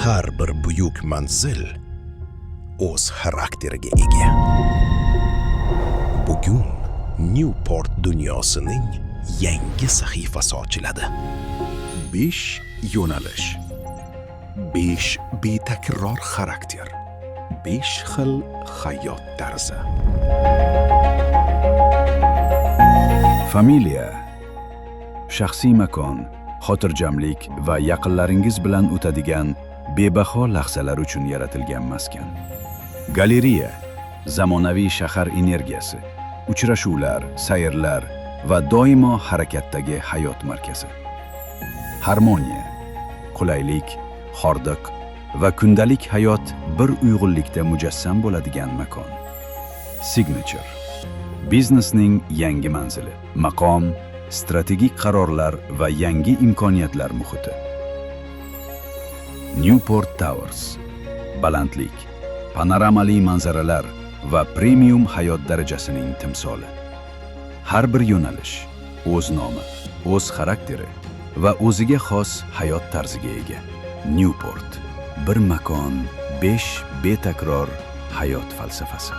Har bir buyuk manzil o'z xarakteriga ega. Bugun Newport dunyosining yangi sahifasi ochiladi. 5 yo'nalish, 5 betakror xarakter, 5 xil hayot tarzi. Familiya, shaxsiy makon, xotirjamlik va yaqinlaringiz bilan o'tadigan bebaho lahzalar uchun yaratilgan maskan. Galereya, zamonaviy shahar energiyasi, uchrashuvlar, sayrlar va doimo harakatdagi hayot markazi. Harmoniya, qulaylik, hordiq va kundalik hayot bir uyg'unlikda mujassam bo'ladigan makon. Signature, biznesning yangi manzili, maqom, strategik qarorlar va yangi imkoniyatlar muhiti. Newport Towers, balandlik, panoramali manzaralar va premium hayot darajasining timsoli. Har bir yo'nalish o'z nomi, o'z xarakteri va o'ziga xos hayot tarziga ega. Newport, bir makon, 5 betakror hayot falsafasi.